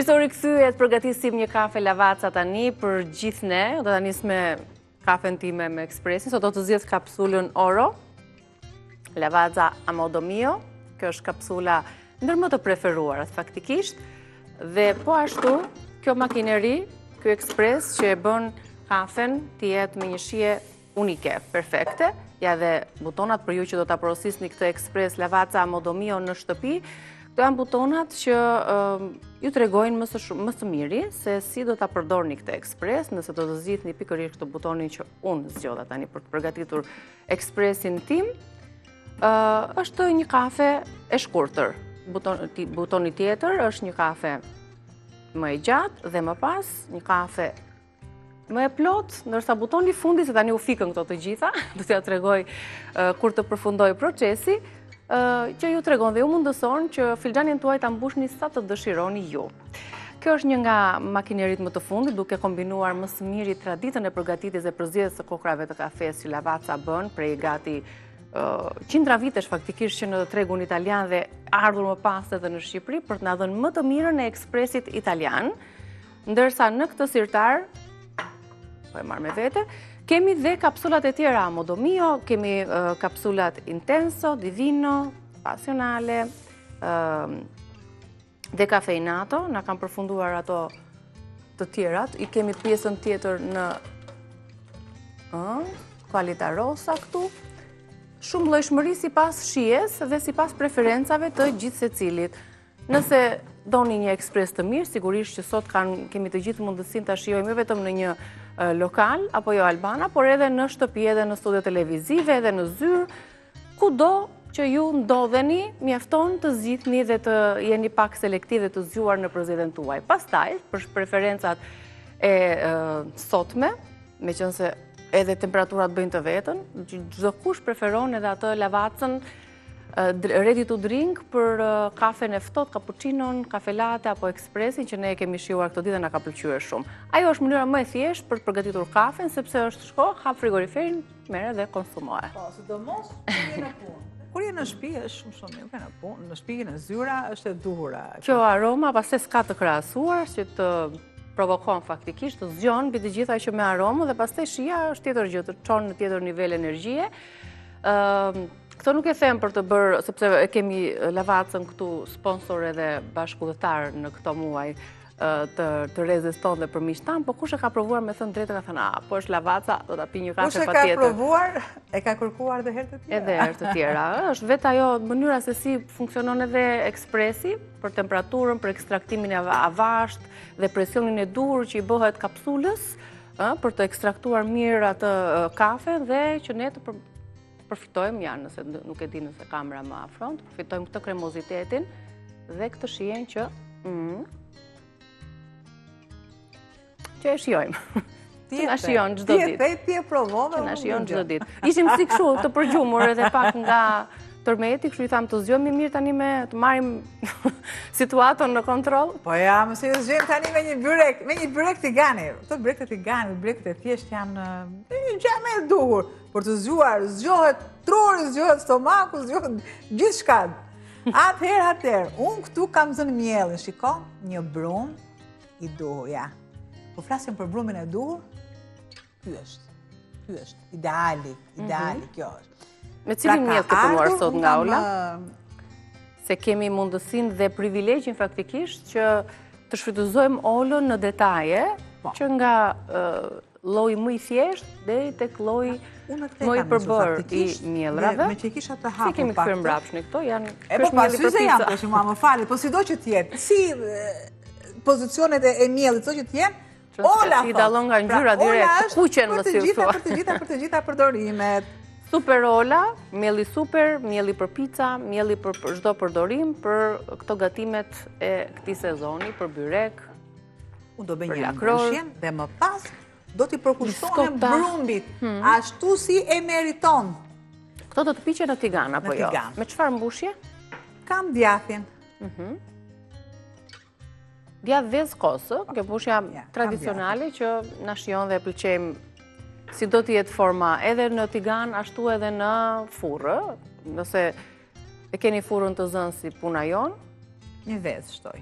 Mirë se u rikthyet, përgatisim një kafe Lavazza tani për gjithë ne. Do ta nis me kafen time me ekspresin, sot do të zgjedh kapsulën Oro. Lavazza A Modo Mio, kjo është kapsula ndër më të preferuarat faktikisht. Dhe po ashtu, kjo makineri, ky ekspres që e bën kafen të jetë me një shije unike, perfekte. Ja dhe butonat për ju që do ta porosisni këtë ekspres Lavazza A Modo Mio në shtëpi. Këto janë butonat që ju tregojnë më së shumë, më së miri se si do ta përdorni këtë ekspres, nëse do të zgjidhni pikërisht këtë butonin që unë zgjodha tani për të përgatitur ekspresin tim. Është një kafe e shkurtër. Butoni tjetër është një kafe më e gjatë dhe më pas një kafe më e plotë, ndërsa butoni i fundit, se tani u fikën këto të gjitha, do t'ja tregoj kur të përfundojë procesi, që ju tregon dhe ju mundëson që filxhanin tuaj ta mbushni sa të dëshironi ju. Kjo është një nga makineritë më të fundit, duke kombinuar më së miri traditën e përgatitjes dhe përzgjedhjes së kokrrave të kafesë që Lavazza bën prej gati qindra vitesh faktikisht që në tregun italian dhe ardhur më pas edhe në Shqipëri për të na dhënë më të mirën e ekspresit italian. Ndërsa në këtë sirtar, po e marr me vete, kemi dhe kapsulat e tjera A Modo Mio, kemi kapsulat Intenso, Divino, Passionale, Decaffeinato, na kanë përfunduar ato të tjerat, i kemi pjesën tjetër në Qualità Rossa këtu, shumë llojshmëri sipas shijes dhe sipas preferencave të gjithsecilit. Nëse doni një ekspres të mirë, sigurisht që sot kanë, kemi të gjithë mundësinë ta shijojmë jo vetëm në një lokal, apo jo Albana, por edhe në shtëpi, edhe në studio televizive, edhe në zyrë, kudo që ju ndodheni, mjafton të zgjidhni dhe të jeni pak selektiv dhe të zgjuar në përzgjedhjen tuaj. Pastaj, për preferencat e sotme, meqenëse edhe temperaturat bëjnë të vetën, çdokush preferon edhe atë Lavazzën ready to drink për kafen e ftohtë, cappuccinon, kafe latte apo ekspresin që ne e kemi shijuar këto ditë dhe na ka pëlqyer shumë. Ajo është mënyra më e thjeshtë për të përgatitur kafen, sepse është shko, hap frigoriferin, merre dhe konsumoje. Po, sidomos kur je në punë. Kur je në shtëpi është shumë shumë mirë, në punë, në shtëpi, në zyra është e duhura. Kjo aroma pastaj s'ka të krahasuar që të provokon faktikisht, të zgjon mbi të gjitha që me aromë dhe pastaj shija është tjetër gjë, të çon në tjetër nivel energjie. Ëm Këto nuk e them për të bërë, sepse e kemi Lavazzën këtu sponsor edhe bashkudhëtar në këto muaj të, të rrezes tonë dhe për miqtë tanë, po kush e ka provuar me thënë drejtë ka thënë, a, po është Lavazza, do ta pi një kafe patjetër. Kush e ka provuar, e ka kërkuar dhe herë të tjera. Edhe herë të tjera. është vetë ajo mënyra se si funksionon edhe ekspresi për temperaturën, për ekstraktimin e avashtë dhe presionin e duhur që i bëhet kapsulës, për të ekstraktuar mirë atë kafe dhe që ne të përfitojmë, ja, nëse nuk e di nëse kamera më afron, të përfitojmë këtë kremozitetin dhe këtë shijen që mm, që e shijojmë. Ti na shijon çdo ditë. Ti e ti e provove. Ti na shijon çdo ditë. Ishim si kështu të përgjumur edhe pak nga tërmeti, kështu i thamë të zgjohemi mirë tani me të marrim situatën në kontroll. Po ja, mos e zgjojmë tani me një byrek, me një byrek tigani. Këto byrek të tigani, byrek të thjeshtë janë një gjë më e duhur. Për të zgjuar, zgjohet truri, zgjohet stomaku, zgjohet gjithçka. Atëherë, atëherë, unë këtu kam zënë miellin, shiko, një brumë i duhur, ja. Po flasim për brumin e duhur, ky është, ky është, ideali, ideali, mhm. kjo është. Me cilin pra, miell ke punuar sot nga Ola? Se kemi mundësinë dhe privilegjin faktikisht që të shfrytëzojmë Olën në detaje, po. që nga lloji më i thjeshtë deri tek lloji më i përbërë i miellrave. Me që kisha të hapur pak. Si kemi kthyer mbrapsht në këto janë E po pa syze janë, po që mua më fali, po sido që të jetë, si pozicionet e miellit, sido që të jenë, Ola si dallon nga pra, ngjyra direkt, kuqen më si thua. Për të gjitha, për të gjitha përdorimet. Super Ola, mielli super, mielli për pica, mielli për çdo përdorim, për këto gatimet e këtij sezoni, për byrek, Unë do bëj një mbushjen dhe më pas do t'i përkushtohem brumbit, hmm. ashtu si e meriton. Këto do të piqen në tigan, apo jo? Me çfarë mbushje? Kam djathin. Mhm. Djathë vezë kos, kjo mbushja tradicionale që na shijon dhe e pëlqejmë si do të jetë forma edhe në tigan, ashtu edhe në furrë, nëse e keni furrën të zënë si puna jonë. Një vezë shtoj.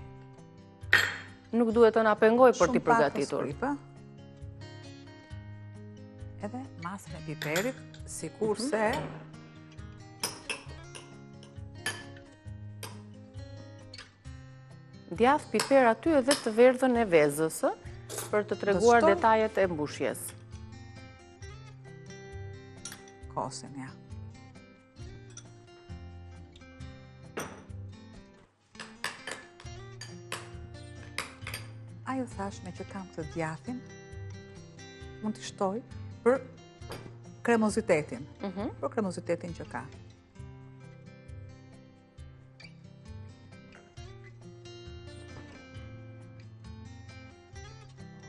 nuk duhet të na pengojë për t'i përgatitur. Shumë pak Edhe masën e piperit, sikurse mhm. Djathë, piper aty edhe të verdhën e vezës, për të treguar detajet e mbushjes. Kosin, ja. Ajo thashë meqë kam këtë djathin, mund t'i shtoj për kremozitetin, mhm. për kremozitetin që ka.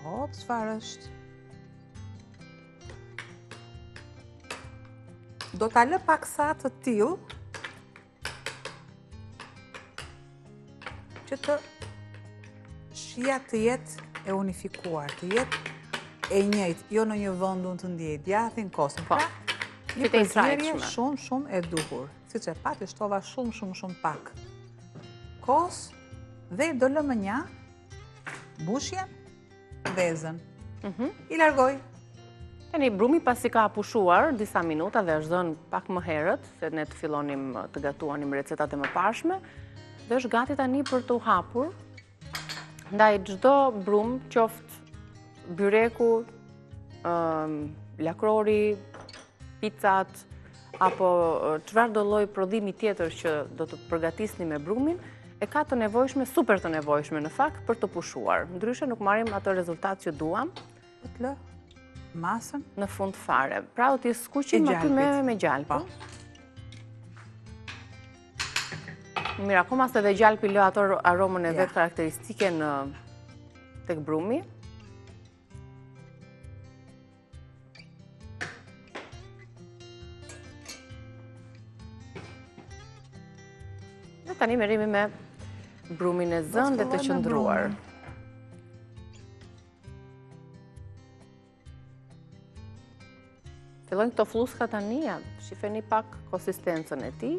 O, çfarë është? Do ta lë paksa të tillë, që të shija të jetë e unifikuar, të jetë e njëjtë, jo në një vend unë të ndjej djathin, kosin. Po, pra, një përzierje shumë, shumë e duhur. Siç e patë, shtova shumë, shumë, shumë pak. Kos dhe do lë mënjanë mbushjen vezën. Mhm. I largoj. Tani, brumi pasi ka pushuar disa minuta dhe është zënë pak më herët, se ne të fillonim të gatuanim recetat e mëparshme, dhe është gati tani për t'u hapur, ndaj çdo brumë, qoftë byreku, lakrori, picat, apo çfarëdo lloj prodhimi tjetër që do të përgatisni me brumin, e ka të nevojshme, super të nevojshme në fakt, për të pushuar. Ndryshe nuk marrim atë rezultat që duam. Po të lë masën? Në fund fare. Pra do t'i skuqim aty me, me gjalpë. Po. Mirë, akoma se dhe gjalpi lë ato aromën e vet karakteristike në tek brumi. Dhe tani merremi me brumin e zënë dhe të qëndruar. Fillojnë këto flluska tani, ja, shifeni pak konsistencën e tij,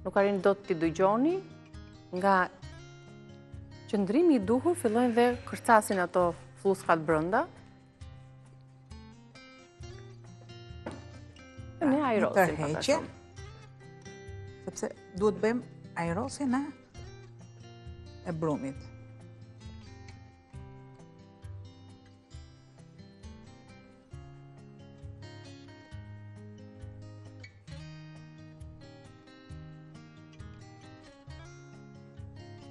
nuk arrini dot t'i dëgjoni, nga qëndrimi i duhur fillojnë dhe kërcasin ato flluskat brenda, Ne ajrosim pak a shumë. Sepse duhet bëjmë ajrosjen e e brumit.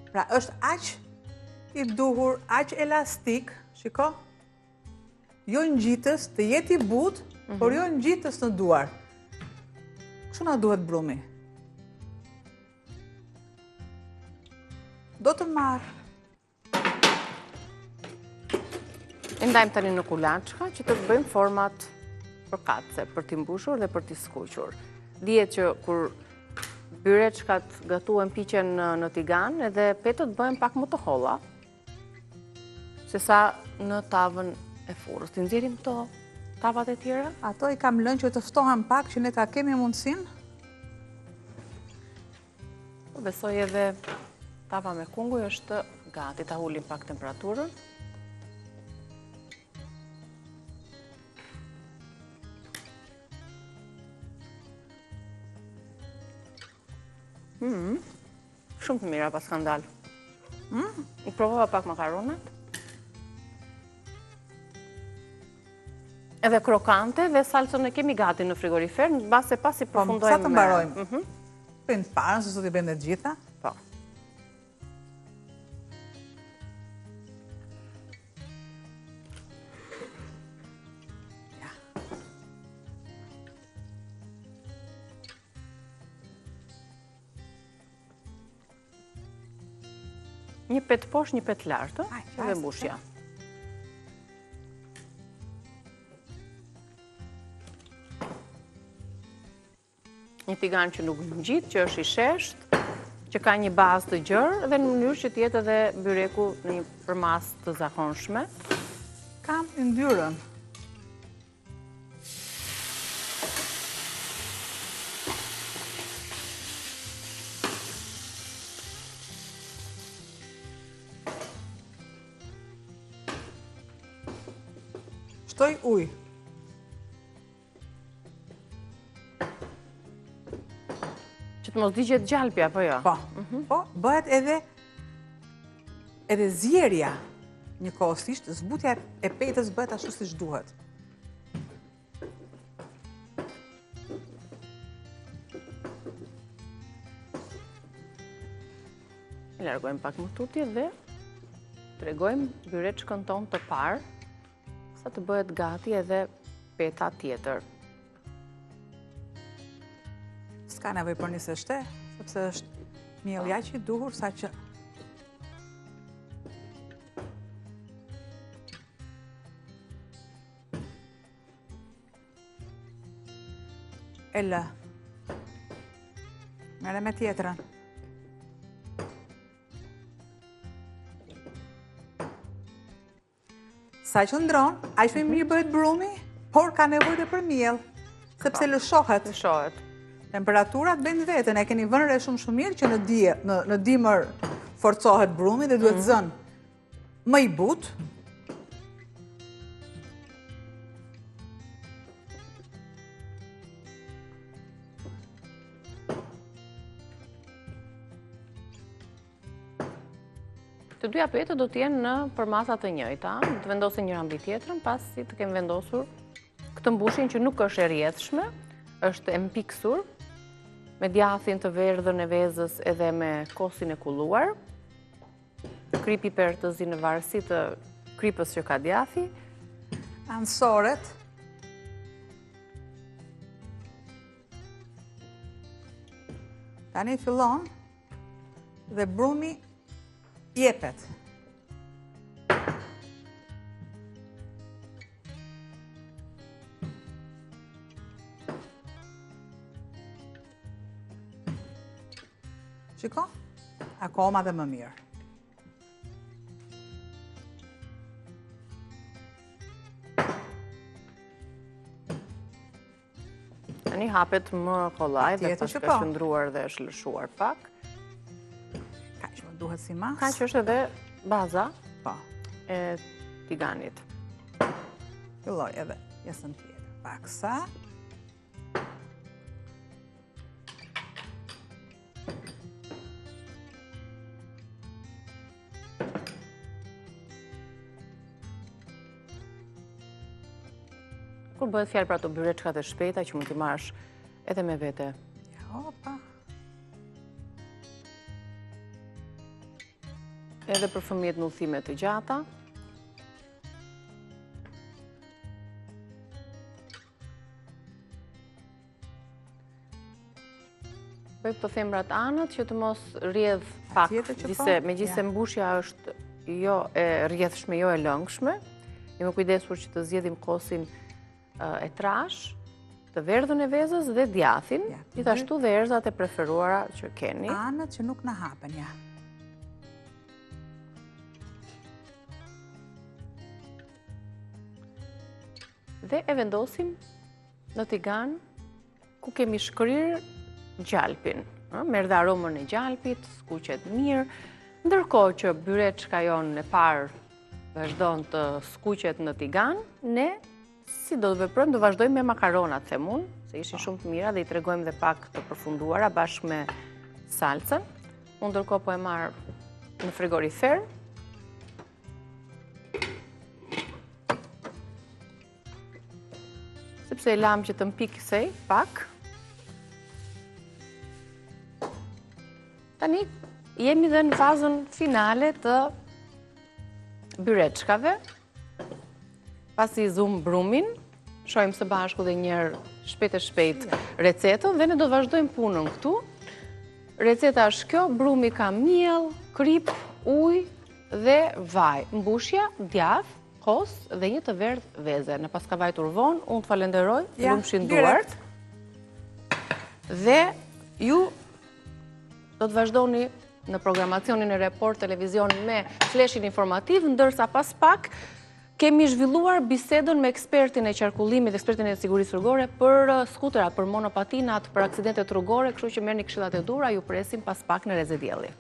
Pra është aq i duhur, aq elastik, shiko, jo ngjitës, të jetë i butë, mm por jo ngjitës në duar. Kështu na duhet brumi. Do të marr. E ndajmë tani në kulaçka që të bëjmë format përkatëse për t'i mbushur dhe për t'i skuqur. Dihet që kur byreçkat gatuhen piqen në, në tigan edhe petët bëhen pak më të holla, Sesa në tavën e furrës. T'i nxjerrim këto tavat e tjera? Ato i kam lënë që të ftohen pak që ne ta kemi mundësinë. Po besoj edhe tava me kunguj është gati. Ta ulim pak temperaturën. Mm. Shumë të mira paskan dalë. Mm? I provova pak makaronat. Edhe krokante dhe salcën e kemi gati në frigorifer, në base pasi po, përfundojmë. Sa të mbarojmë? Mhm. Bëjmë të parën, se sot i bëjmë të gjitha. Po. Një petë poshtë, një petë lart, dhe mbushja. Një tigan që nuk ngjit, që është i sheshtë, që ka një bazë të gjerë dhe në mënyrë që të jetë edhe byreku në një përmasë të zakonshme. Kam yndyrën. Shtoj ujë. Që të mos digjet gjalpi, apo jo? Po, mhm. po, bëhet edhe edhe zierja njëkohësisht, zbutja e petës bëhet ashtu siç duhet. E largojmë pak më tutje dhe tregojmë byreçkën tonë të parë, sa të bëhet gati edhe peta tjetër. S'ka nevojë për niseshte, sepse është mielli aq i duhur, sa që E lë. Merre me tjetrën. Sa qëndron, aq më mirë bëhet brumi, por ka nevojë dhe për miell, sepse po. lëshohet. Lëshohet. Temperaturat bëjnë të vetën, e keni vënë re shumë shumë mirë që në die, në, në dimër forcohet brumi dhe duhet mm. zënë më i butë. Të dyja petët do të jenë në përmasa të njëjta, do të vendosen njëra mbi tjetrën, pasi të kemi vendosur këtë mbushjen që nuk është e rrjedhshme, është e mpiksur, me djathin të verdhën e vezës edhe me kosin e kulluar, kripë piper të zi në varësi të kripës që ka djathi. Anësoret. Tani fillon dhe brumi jepet. Shiko, akoma dhe më mirë. Tani hapet më kollaj dhe pas ka po. qëndruar dhe është lëshuar pak. Kaq më duhet si masë. Kaq është edhe baza po. e tiganit. Filloj edhe pjesën tjetër. Paksa. Kur bëhet fjalë për ato byreçkat e shpejta që mund t'i marrësh edhe me vete. Ja, opa. Edhe për fëmijët në udhëtime të gjata. Bëj këto thembrat anët që të mos rrjedh pak, po? megjithëse mbushja është jo e rrjedhshme, jo e lëngshme. Jemi kujdesur që të zgjedhim kosin e trashë, të verdhën e vezës dhe djathin, gjithashtu dhe erëzat e preferuara që keni. Anët që nuk na hapen, ja. Dhe e vendosim në tigan ku kemi shkrirë gjalpin. Merr dhe aromën e gjalpit, skuqet mirë, ndërkohë që byreçka jonë e parë vazhdon të skuqet në tigan, ne si do të veprojmë, do vazhdojmë me makaronat, them unë, se ishin shumë të mira dhe i tregojmë dhe pak të përfunduara bashkë me salcën. Unë ndërkohë po e marr në frigorifer, Sepse e lamë që të mpiksej pak. Tani jemi dhe në fazën finale të byreçkave. Pasi zumë brumin, shohim së bashku dhe njëherë shpejt e shpejt recetën dhe ne do të vazhdojmë punën këtu. Receta është kjo, brumi ka miell, kripë, ujë dhe vaj. Mbushja, djathë, kos dhe një të verdhë veze. Na paska vajtur vonë, unë të falenderoj, ja, lumshin duart. Dhe ju do të vazhdoni në programacionin e Report Televizion me fleshin informativ, ndërsa pas pak kemi zhvilluar bisedën me ekspertin e qarkullimit, ekspertin e sigurisë rrugore për uh, skuterat, për monopatinat, për aksidentet rrugore, kështu që merrni këshillat e duhura, ju presim pas pak në Rreze Dielli.